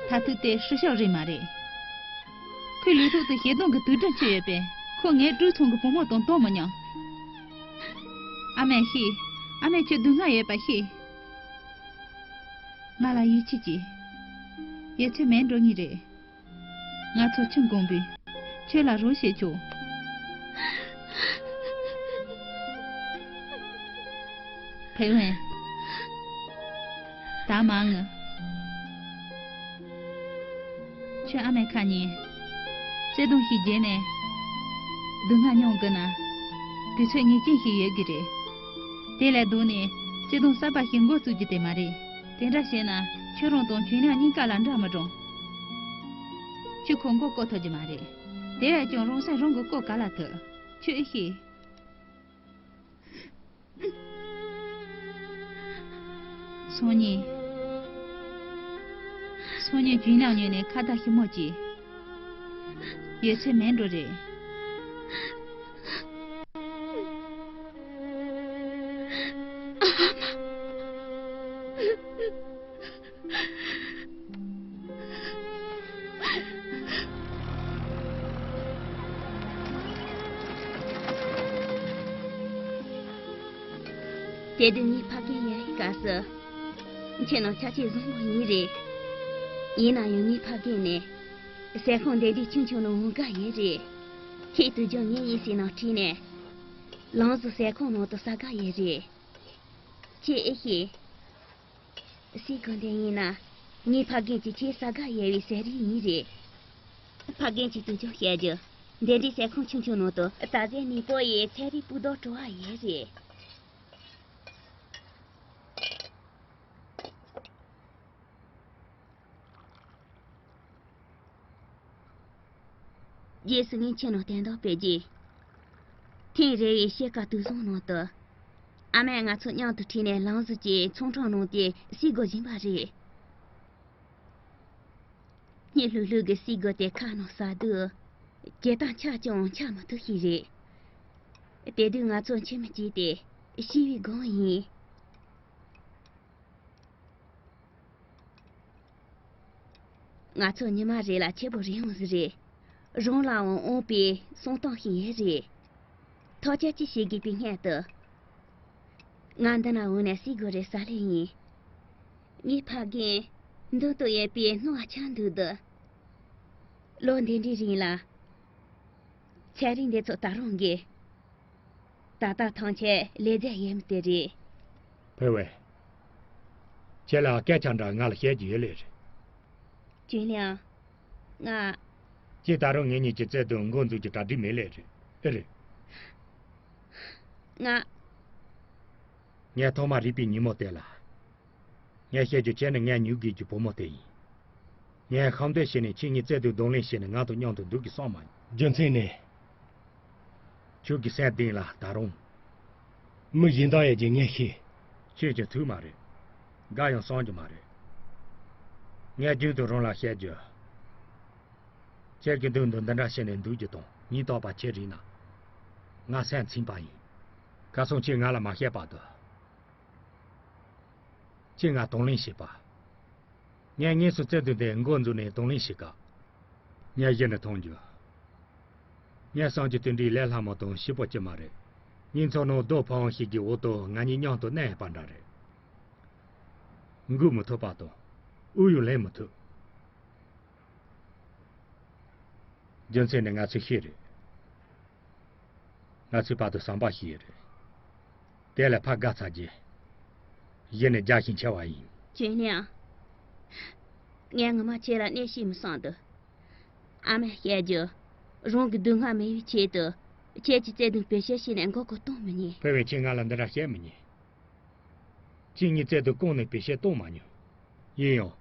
མཐར་ཐུག་དེ་ཧྲི་ཤབ་རེད་མ་རེད། ཁོས་ལུས་ཐོག་ཏུ་ཞེ་སྡང་གི་དུག་སྦྲུལ་འཁྱེར་ཡོད་པས་ཁོ་ངའི་དྲོད་ཚང་གི་བུ་མོ་དང་བསྡོམས་མི་ཉན། ཨ་མས་ཤེས། ཨ་མས་ཁྱོད་སྡུག་བསྔལ་ཡོད་པ་ཤེས། ང་ལ་ཡིད་ཆེས་གྱིས། ཡོད་ཚད་མེད་འགྲོ་ངེས་རེད། ང་ཚོ་ཁྱིམ་གང་པོས་ཁྱོད་ལ་རོགས་བྱེད་ཆོག་ཕེ་ཝན། ད་མ་ངུ། ཁྱོད་ཨ་མའི་ཁ་ཉན། བརྩེ་དུང་ཞིག་བརྗེད་ནས། སྡུག་བསྔལ་མྱོང་དགོས་ན། དུས་ཚོད་ངེས་ཅན་ཞིག་ཡོད་ཀྱི་རེད། དེ་ལས་ལྡོག་ནས་བརྩེ་དུང་གསར་པ་ཞིག་འགོ་བཙུགས་རྒྱུ་དེ་མ་རེད། དེ་འདྲ་བྱས་ན་ཁྱོད་རང་དང་ཁྱོད་ཉག་གཉིས་ཀ་ལ་འདྲ་མི་གྲོང་། ཁྱོད་ཁོ་མགོ་བསྐོར་ཐུབ་ཀྱི་མ་རེད། དེ་བས་ཀྱང་རང་སེམས་རང་གིས་བསྐོར་ག་ལ་ཐུབ། ཁྱོད་ཨེ་ཤེས། སང་ཉིན། སང་ཉིན་ཇུས་ཉག་ཉོས་ནས་ཁ་བརྡ་ཞིབ་མོ་གྱིས། ཡོད་ཚད་མེད་འགྲོ་རེད། དེ་དུས་ངའི་ཕ་རྒན་ཡིན་སྐབས་སུ། ཁྱེད་རྣམས་ཆ་ཤས་བཟང་པོ་ཡིན་རེད། ཡིན་ན་ཡང་ངའི་ཕ་རྒན་ནི། ཟས་ཁང་འདི་འདྲའི་ཆུང་ཆུང་ནང་འོང་ག་ཡོད་རེད། ཁྱེད་དུས་རྒྱུན་ངའི་ཡིན་སའི་ནང་ཁྲིད་ནས། ལམ་ཟུར་ཟས་ཁང་ནང་དུ་ཟ་ག་ཡོད་རེད། ཁྱེད་ཨེ་ཤེས། སའི་གོ་འདི་ཡིན་ན། ངའི་ཕ་རྒན་གྱི་ཆེས་ས་དགའ་ཡས་པའི་ཟས་རིགས་ཡིན་རེད། ཕ་རྒན་གྱིས་དུས་རྒྱུན་བཤད་རྒྱུ། འདི་འདྲའི་ཟས་ཁང་ཆུང་ཆུང་ནང་དུ་ད་ཟས་ནུས་པོ་ཡི་ཚན་རིག་སྤུས་དག་བྲོ་བ་ཡོད་རེད། རྗེས་སུ་ངས་ཁྱེད་རྣམས་གཏན་ཐོག་སྤེལ་རྗེས། ཐེངས་རེ་བའི་ཤེལ་དཀར་དུག་བཟང་ནང་དུ། ཨ་མས་ང་ཚོ་མཉམ་དུ་ཁྲིད་ནས་ལམ་ཟུར་གྱི་ཚོང་ཁང་ནང་དེ་སའི་གོ་བཞིན་པ་རེད། སྙི་ལྷུག་ལྷུག་གི་སའི་གོ་དེ་ཁ་ནང་ཟ་དུས། སྐྱེ་སྟངས་ཆག་ཀྱང་ཆག་མི་ཐུབ་ཞིག་རེད། དེ་དུས་ང་ཚོ་འཆི་མེད་ཅིག་དེ་ཤི་བའི་སྒང་ཡིན། ང་ཚོ་ཉི་མ་རེ་ལ་ཆེ་པོ་རེ་འོང་ཟིག་རེད། རང་ལའང་འོང་པའི་སོང་སྟངས་ཤིག་ཡོད་རེད། ཐག་གཅོད་ཅི་བྱེད་དགོས་པའི་སྔོན་དུ། ང་འདི་ན་འོང་ནས་སའི་གོ་རེ་ཟ་ལེ་ཡིན། ངའི་ཕ་རྒན་མདུན་དུ་ཡོད་པའི་སྣང་བ་ཆགས་འདུག་འདུག་ལོ་འདི་འདྲའི་རིང་ལ། ཚན་རིག་འདི་ཚོ་ད་རུང་གི་ད་ལྟ་ཐང་ཆད་ལས་རྫས་ཡིན་དེ་རེད། ཕེ་ཝེ། ཁྱེད་ལ་སྐད་ཆ་འདྲ་ང་ལ་བཤད་རྒྱུ་ཡོད་ལེ་རེད། ཅུན་ལིང་། ང་། ཁྱེད་ད་རུང་ངེད་གཉིས་ཀྱི་བརྩེ་དུང་འགོ་འཛུགས་རྒྱུ་གྲ་སྒྲིག་མེད་ལེ་རེད། ཨེ་རེད། ང་། ངས་ཐོག་མ་རིག་པའི་ཉིན་མོ་དེ་ལ། ངས་བཤད་རྒྱུ་བྱས་ན་ངས་ཉོ་དགོས་རྒྱུ་བུ་མོ་དེ་ཡིན། ངས་ཧམ་འདོད་བྱས་ནས་ཁྱེད་གཉིས་བརྩེ་དུང་གདོང་ལེན་བྱས་ནས་ང་དང་མཉམ་དུ་འདུག་གི་སོང་མ་ཡིན། རྒྱུ་མཚན་ནི། ཁྱོད་ཀྱི་སེམས་གཏིང་ལ་ད་རུང་། མི་གཞན་དག་ཡོད་ཀྱི་ངས་ཤེས། ཁྱོད་ཀྱི་ཐུག་མ་རེད། དགའ་ཡང་བསམ་རྒྱུ་མ་རེད། ངས་རྒྱུན་དུ་རང་ལ་བཤད་རྒྱུ། ཁྱེད་ཀྱི་མདུན་དུ་འདི་འདྲ་བྱས་ནས་འདུག་རྒྱུ་དང་ཉིན་རྟག་པར་ཁྱེད་རིག་ན། ང་སེམས་ཚིམ་པ་ཡིན། ཁ་སང་ཁྱེད་ང་ལ་མ་བཤད་བར་དུ། ཁྱེད་ང་གདོང་ལེན་བྱེད་པ། ངས་དངོས་སུ་བརྩེ་དུང་དེ་མགོ་འཛུགས་ནས་གདོང་ལེན་བྱེད་སྐབས། ངས་གཞི་ནས་མཐོང་རྒྱུ། ངས་བསམ་རྒྱུ་དེ་འདྲའི་ལས་སླ་མོ་དང་ཞིབ་པོ་ཅིག་མ་རེད། སྙིང་ཚོགས་ནང་རྡོ་ཕོ་བ་ཞིག་གི་འོག་ཏུ་ང་གཉིས་མཉམ་དུ་གནས་པ་འདྲ་རེད། འགུལ་མི་ཐུབ་པ་དང་། དབུགས་ཡང་ལེན་མི་ཐུབ། རྒྱུ་མཚན་ནི་ང་ཚོས་ཤེས་རེད། ང་ཚོའི་བར་དུ་བསམ་པ་ཞིག་ཡོད་རེད། དེ་ལས་ཕར་དགའ་ཚར་རྗེས། གཞི་ནས་རྒྱ་ཞིང་ཆེ་བ་ཡིན། ཅུན་ལིང་། ངས་ངོ་མ་ཁྱེད་ལ་གནོད་བྱེད་མི་བསམ་འདུག་ཨ་མས་བཤད་རྒྱུ། རང་གི་སྡུག་བསྔལ་མི་ཡོང་ཆེད་དུ། ཁྱེད་ཀྱི་བརྩེ་དུང་བེད་སྤྱོད་བྱས་ནས་མགོ་སྐོར་གཏོང་མི་ཉན། ཕེ་ཝེ་ཁྱེད་ང་ལ་འདི་འདྲ་བཤད་མི་ཉན། ཁྱེད་གཉིས་བརྩེ་དུང་གང་ནས་བེད་སྤྱོད་གཏོང་མ་མྱོང་། ཡིན་ཡང་།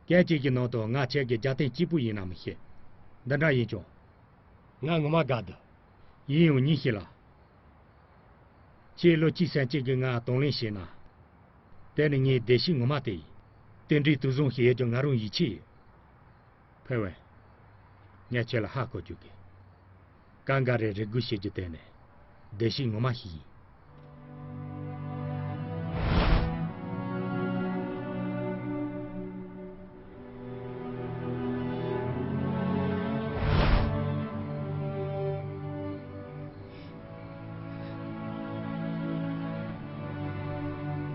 སྐད་ཅིག་གི་ནང་དུ་ང་ཁྱེད་ཀྱི་རྒྱབ་རྟེན་གཅིག་པུ་ཡིན་ན་མི་ཤེས། འདི་འདྲ་ཡིན་ཀྱང་། ང་ངོ་མ་དགའ་འདུག་ཡིན་ཡང་ཉིན་ཞིག་ལ། ཁྱེད་བློ་གཅིག་སེམས་གཅིག་གིས་ང་གདོང་ལེན་བྱས་ན། དེ་ནི་ངའི་བདེ་སྐྱིད་ངོ་མ་དེ་ཡིན། དེ་འདྲའི་དུག་བཟང་ཞིག་ཡོད་ཀྱང་ང་རང་ཡིད་ཆེས་ཡོད། ཕེ་ཝེ། ངས་ཁྱེད་ལ་ཧ་གོ་བཅུག་གི། གང་ག་རེ་རེ་སྒུག་བྱེད་རྒྱུ་དེ་ནི་བདེ་སྐྱིད་ངོ་མ་ཞིག་ཡིན།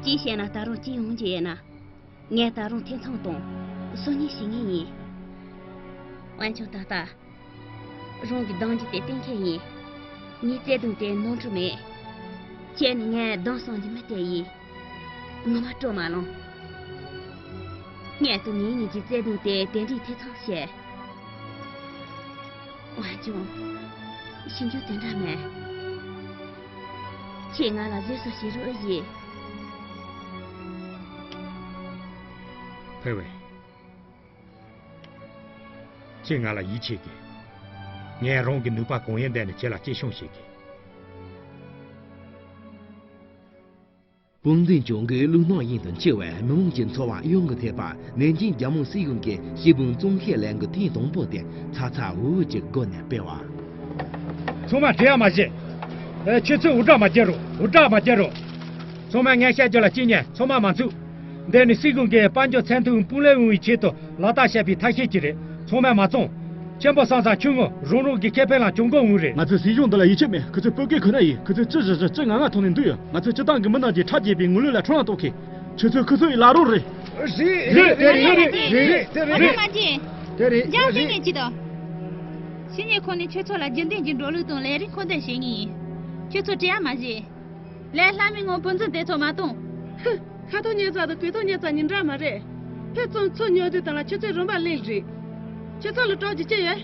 ཅི་བྱས་ན་ད་རུང་ཅི་ཡོང་རྒྱུ་ཡོད་ན། ངས་ད་རུང་ཐེ་ཚོམ་དང་སང་ཉིན་ཞིག་ངེས་ཡིན། འོན་ཀྱང་ད་ལྟ། རང་གི་གདེང་འཇོག་དེ་གཏན་འཁེལ་ཡིན། ངའི་བརྩེ་དུང་དེ་ནོར་འཁྲུལ་མེད། ཁྱེད་ནི་ངའི་གདེང་སྲུང་གི་མི་དེ་ཡིན། ངོ་མ་སྤྲོ་མ་ལངས། ངས་ད་ངེད་གཉིས་ཀྱི་བརྩེ་དུང་དེ་དེ་འདྲའི་ཐེ་ཚོམ་བྱས། འོན་ཀྱང་། ཤེས་རྒྱུ་དེ་འདྲ་མེད། ཁྱེད་ང་ལ་བཟོད་གསོལ་བྱེད་རོགས་ཨེ་ཡིན། ཕེ་ཝེ། ཁྱེད་ང་ལ་ཡིད་ཆེས་དགོས། ངས་རང་གི་ནུས་པ་གང་ཡོད་བསྡད་ནས་ཁྱེད་ལ་གཅེས་སྐྱོང་བྱེད་དགོས། དཔུང་འཛིན་ཅུང་གིས་ལུས་སྣང་དབྱིངས་དུ་འཆི་བས་མི་དམངས་ཀྱི་འཚོ་བ་གཡང་གི་ཐེབས་པ། ནན་ཅིང་རྒྱལ་མོ་སྲིད་གཞུང་གི་ཞི་བདེ་གཙང་བཤེར་ལས་འགུལ་ཐེངས་དང་པོ་དེ་ཚ་ཚ་འུར་འུར་གྱི་སྒོ་ནས་སྤེལ་བ། ཚང་མ་བྲེལ་བ་མ་བྱེད། ཨེ། ཁྱེད་ཚོས་འུར་སྒྲ་མ་རྒྱག་རོགས། འུར་སྒྲ་མ་རྒྱག་རོགས། ཚང་མས་ངས་བཤད་རྒྱུ་ལ་གཅིག་ཉན། ཚང་མ་མ་འཚུབ། འདི་ནི་སྲིད་གཞུང་གིས་དཔལ་འབྱོར་མཚན་ཐོ་དཔུང་ལས་འོང་བའི་ཆེད་དུ་ལག་བསྟར་བྱས་པའི་ཐབས་ཤེས་ཅིག་རེད། ཚང་མས་མ་བཙོང་། ཆེན་པོ་བསམ་ས་ཁྱོད་ངོ་རང་རང་གི་ཁེ་ཕན་ལ་གྱོང་གུན་འོང་རེད། ང་ཚོས་སྲིད་གཞུང་འདི་ལ་ཡིད་ཆེས་མེད། ཁོ་ཚོས་བོད་སྐད་ཁོ་ན་ཡིན། ཁོ་ཚོས་ཅི་ཞུ་ཞུ་ཅི་ང་ང་ཐོག་ནས་འདུག་ཡོད། ང་ཚོས་སྤྱི་བཏང་གི་མི་རྣམས་ཀྱིས་ཁྲག་རྒྱས་པའི་ངོ་ལོག་ལ་ཁྲོམ་ར་གཏོགས་མཁན། ཁྱོད་ཚོས་ཁོ་ཚོ་ཡི་ལག་རོགས་རེད། རེད་རེད་རེད་རེད་རེད་རེད། ཨ་ཁུ་མ་ཅིན། དེ་རེད། འཇམ་ཞིག་ནས་ཅི་དང་། ཕྱི་ཉིན་ཁོང་ནས་ཁྱོད་ཚོ་ལ་རྒྱུན་ལྡན་གྱི་འགྲོ་ལུགས་དང་ལས་རིགས་མཁོ་འདོན་བྱེད་ངེས་ཡིན། ཁྱོད་ཚོ་བྲེལ་བ་མ་བྱེད། ལས་སླ་མོའི་ངང་བུ་འཛིན་དེ་ཚོ་མ་གཏོང་། ཧུ། ཁ་ཐུག་ཉན་ས་དང་གོས་ཐུག་ཉན་ས་གཉིས་འདྲ་མ་རེད། ཕེབས་ཙང་ཚུར་ཉོ་དུས་དང་ལ་ཁྱེད་ཚོས་རིན་པ་ལེན་རེད། ཁྱེད་ཚོ་ལ་གྲོགས་ཀྱི་ཅི་ཡོད།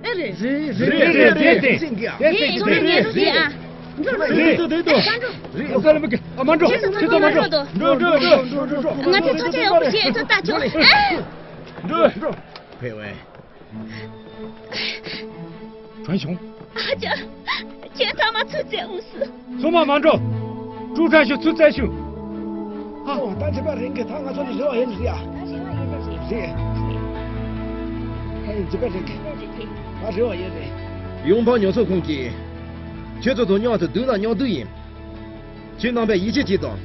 ཨེ་རེད། རེད་རེད་རེད་རེད། ཨེ་ཁྱོད་ཉན་རོགས་བྱེད་ཨ། འགྲོ་རོགས། རེད་དོ་རེད་དོ། ཨ་འགྲོ། ཨོ་ཀ་ལ་མི་དགོས། ཨ་མ་འགྲོ། ཁྱེད་ཚོ་མ་འགྲོ། འགྲོ་འགྲོ་འགྲོ་འགྲོ་འགྲོ། ང་ཚོ་ཚོ་ཆ་ཡག་པོ་བྱེད་ཨེ་ཚོ་ལྟ་ཆོག་ཨེ། འགྲོ་འགྲོ། ཕེ་ཝེ། ཁྲོན་ཆུང་། ཨ་ཅག་ཁྱེད་ཚང་མ་ཚུར་བཙལ་འོང་སྲིད། ཚང་མ་མ་འགྲོ། ཀྲུའུ་ཁྲན་ཞུ་ཚུར་བཙལ་ཞུ། ཨ། ད་འཇིབ་པ་རིང་གི་ད་ང་ཚོ་ནི་རེ་བ་ཡིན་རེད་ཡ། རེད། ཧེ། འཇིབ་པ་རིང་གི་ད་རེ་བ་ཡིན་རེད། ཡོང་འབབ་ཉོ་ཚོང་ཁང་གིས་ཁྱེད་ཚོ་དང་མཉམ་དུ་སྡུག་ན་མཉམ་སྡུག་ཡིན། ཁྱེད་རྣམ་པས་ཡིད་ཆེས་གྱིས་དང་།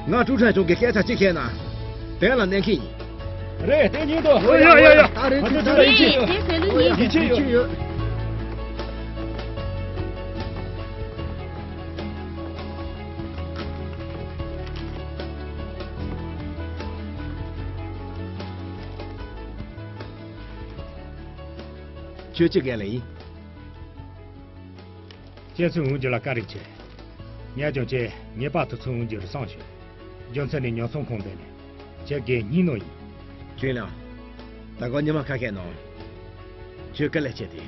ང་ཀྲུའུ་ཁྲན་ཆུང་གི་སྐད་ཆ་གཅིག་བཤད་ན། དོན་ལ་གནས་མཁན་ཡིན། རེད་དེ་ཉིད་དུ། ཡ་ཡ་ཡ། ད་རེད་ད་རེད། ཡིད་ཆེས་ཡོད། ཡིད་ཆེས་ཡོད། ཁྱོད་ཅི་ག་ལ་ཡིན། ཁྱེད་ཚོས་འོང་རྒྱུ་ལ་བཀའ་དྲིན་ཆེ། ངས་ཀྱང་ཁྱེད་ངེས་པར་དུ་ཚུར་འོང་རྒྱུ་རེད་བསམ་བྱུང་། རྒྱུ་མཚན་ནི་ཉོ་ཚོང་ཁང་འདི་ནི་ཁྱེད་ཀྱི་སྙིང་ནོར་ཡིན། ཅུན་ལང་། ད་གོ་ཉི་མ་ཁ་ཤས་ནང་ཁྱོད་དཀའ་ལས་ཆེ་སྟེ།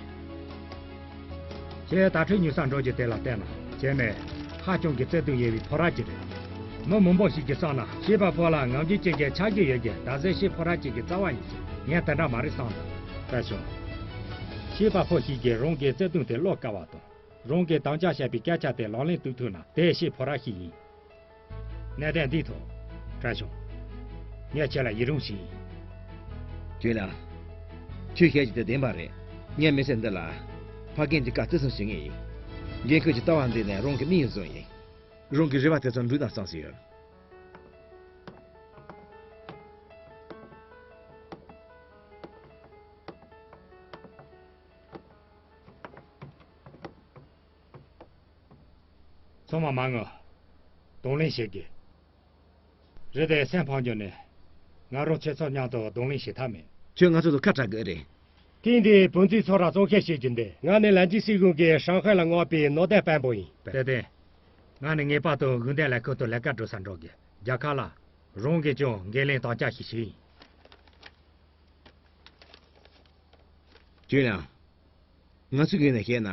ཁྱེད་དྭ་ཕྲན་ཉོ་ས་འགྲོ་རྒྱུ་དེ་ལ་བལྟས་ན་ཁྱེད་ནི་ཧ་ཅང་གི་བརྩེ་དུང་ཡོད་པའི་ཕོ་རབ་ཅིག་རེད། མི་མང་པོ་ཞིག་གིས་བསམ་ན་བྱིས་པ་ཕོ་ལ་ངང་རྒྱུད་ཅན་གྱི་ཆགས་ཀྱི་ཡོད་རྒྱུ་ད་གཟོད་བྱིས་ཕོ་རབ་ཅིག་གི་རྩ་བ་ཡིན་ཟེར། ངས་དེ་འདྲ་མ་རེད་བསམ་འདུག་ད་བྱུང་། བྱིས་པ་ཕོ་ཞིག་གིས་རང་གི་བརྩེ་དུང་དེ་བློ་དཀར་བ་དང་། རང་གིས་དམ་བཅའ་བྱས་པའི་སྐད་ཆ་དེ་ལག་ལེན་བསྟར་ཐུབ་ན་དེ་བྱིས་ཕོ་རབ་ཞིག་ཡིན། གནད་དོན་འདིའི་ཐོག་ཁྲ་ཆུང་། ངས་ཁྱེད་ལ་ཡི་རང་ཞིག་ཡིན། ཁྱོད་ལ། ཁྱོད་བཤད་རྒྱུ་དེ་བདེན་པ་རེད། ངས་མི་ཚེ་འདི་ལ་ཕ་རྒན་གྱི་བཀའ་བརྩི་སྲུང་བྱེད་ངེས་ཡིན། འགན་ཁུར་གྱི་ལྟ་བ་འདི་ནི་རང་གི་མིག་ཡིན་བཟུང་ཡིན། རང་གི་རེ་བ་དེ་ཚོ་འགྲུབ་ན་བསམ་སྲིད་ཡོད། ཚང་མ་མ་ངུ། གདོང་ལེན་བྱེད་དགོས། རེད་དེ་སེམས་ཕམ་རྒྱུ་ནི། ང་རང་ཁྱེད་ཚོ་མཉམ་དུ་གདོང་ལེན་བྱེད་ཐབས་མེད། ཁྱོད་ང་ཚོ་ལ་ཁ་གྲག་གི་རེད། ཐེངས་འདིའི་བུ་འཛིན་ཚོགས་ར་གཙོ་མཁན་བྱེད་རྒྱུ་འདི། ང་ནི་ལན་ཅི་སྲིད་གཞུང་གིས་ཧྲང་ཧའེ་ལ་མངགས་པའི་ནོར་དོན་དཔོན་པོ་ཡིན། དེ་སྟེང་། ང་ནི་ངེས་པར་དུ་དགོན་སྡེ་ལས་ཁུངས་དུ་ལས་ཀ་སྒྲུབ་ས་འགྲོ་དགོས། རྒྱལ་ཁབ་ལ། རང་གིས་ཀྱང་འགན་ལེན་དམ་བཅའ་ཞིག་ཞུས་ཡིན། ཅུན་ལང་། ང་ཚོའི་ངོས་ནས་བཤད་ན།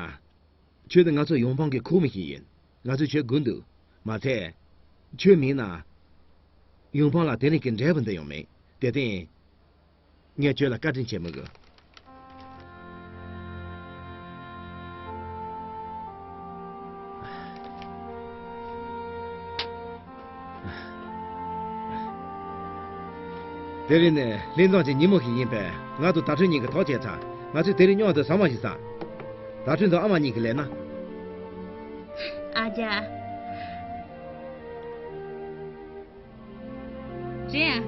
ཁྱོད་ནི་ང་ཚོ་ཡོང་ཕང་གི་ཁོག་མི་ཞིག་ཡིན། ང་ཚོས་ཁྱོད་སྒུག་འདུག་མ་ཚད། ཁྱོད་མེད་ན། ཡོང་ཕང་ལ་དེ་རིང་གི་འབྲས་བུ་འདི་ཡང་མེད། དེ་སྟེང་། ངས་ཁྱོད་ལ་བཀའ་དྲིན་ཆེན་མོ་དགོས། དེ་རིང་ནི་ལྷན་འཛོམས་ཀྱི་ཉིན་མོ་ཞིག་ཡིན་པས། ང་དང་དྭ་ཕྲན་གཉིས་ཀྱིས་ཐག་བཅད་ཚར། ང་ཚོས་དེ་རིང་མཉམ་དུ་ཟ་མ་ཞིག་ཟ། དྭ་ཕྲན་དང་ཨ་མ་གཉིས་ཀྱིས་ལས་ན། ཨ་ཅག་རེད་ཨ།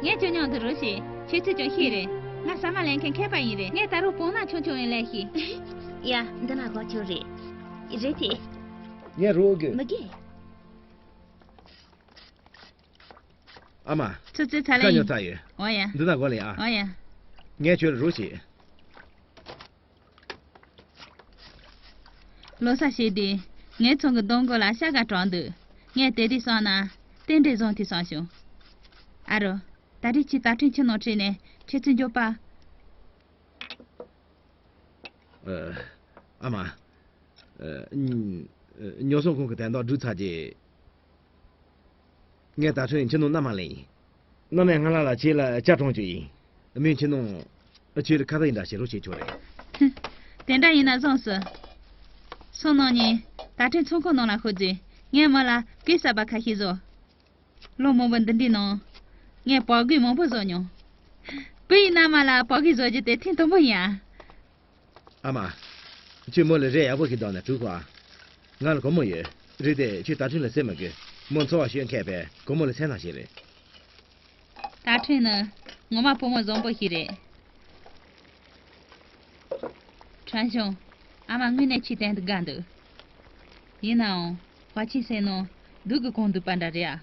ངས་ཁྱོད་མཉམ་དུ་རོགས་བྱེད། ཁྱོད་ཚོས་ཀྱང་ཤེས་རེད། ང་ཟ་མ་ལེན་མཁན་མཁས་པ་ཡིན་རེད། ངས་ད་རུང་བོང་ནག་ཆུང་ཆུང་ཡང་ལེན་ཤེས། ཡ། འདི་ན་གོ་ཆོད་རེད། རེད་དེ། ངས་རོགས་དགོས། མི་དགོས། ཨ་མ། ཚོད་ཚོད་ཚ་ལེ་ཡིན། ཉོ་ཚར་ཡོད། འོ་ཡ། འདི་ན་གོ་ལེ་ཨ། འོ་ཡ། ངས་ཁྱོད་རོགས་བྱེད། ལོ་གསར་བྱས་དུས། ངའི་ཚང་གི་སྡོང་མགོ་ལ་ཤ་དཀར་དྲངས་འདུག་ངས་དེ་དུས་བསམ་ན། རྟེན་འབྲེལ་བཟང་དུས་བསམ་བྱུང་། ཨ་རོ། ད་རེས་ཁྱེད་དྭ་ཕྲན་ཁྱིམ་ནང་ཁྲིད་ནས་ཁྱེད་ཚོའི་འགྱོད་པ། ཨ་མ། ཉོ་ཚོང་ཁང་གི་དོན་དག་སྒྲུབ་ཚར་རྗེས། ངས་དྭ་ཕྲན་ཁྱིམ་ནང་མནའ་མ་ལེན་ཡིན། མནའ་མའི་སྔ་ལ་ལ་ཁྱེད་ལ་ཇ་དྲངས་རྒྱུ་ཡིན། མོས་ཁྱིམ་ནང་ཁྱེད་ལ་ཁ་ཏ་ཡིན་འདྲ་བྱེད་རོགས་བྱེད་ཆོག་རེད། ཧུམ། དེ་འདྲ་ཡིན་ན་བཟང་སོང་། སང་ཉིན་དྭ་ཕྲན་ཚོང་ཁང་ནང་ལ་ཤོག་རྗེས་ངས་མོ་ལ་གོས་གསར་པ་ཁ་ཤས་བཟོ། ལོ་མང་པོ་འདི་འདྲའི་ནང་། ངས་བག་གོས་མང་པོ་བཟོ་མྱོང་། བུ་ཡི་མནའ་མ་ལ་བག་གོས་བཟོ་རྒྱུ་དེ་ཐེངས་དང་པོ་ཡིན་ཨ། ཨ་མ། ཁྱོད་མོ་ལ་རས་ཡག་པོ་ཞིག་བཏགས་ནས་བྲུས་ཤོག་ཨ། ང་ལ་སྒོར་མོ་ཡོད། རེད་དེ་ཁྱོད་དྭ་ཕྲན་ལ་ཟེར་མི་དགོས། མོ་འཚོ་བ་སྐྱོན་མཁས་པས་སྒོར་མོ་ལ་སེམས་ཐག་ཞིག་རེད། དྭ་ཕྲན་ནི་ངོ་མ་བུ་མོ་བཟང་པོ་ཞིག་རེད། ཁྲན་ཞང་། ཨ་མ་དངོས་གནས་ཁྱོད་དོན་དུ་དགའ་འདུག་ཡིན་ནའང་ཧྭ་ཅིན་སན་ནང་སྡུག་གི་གང་འདུག་པ་འདྲ་རེད་ཨ།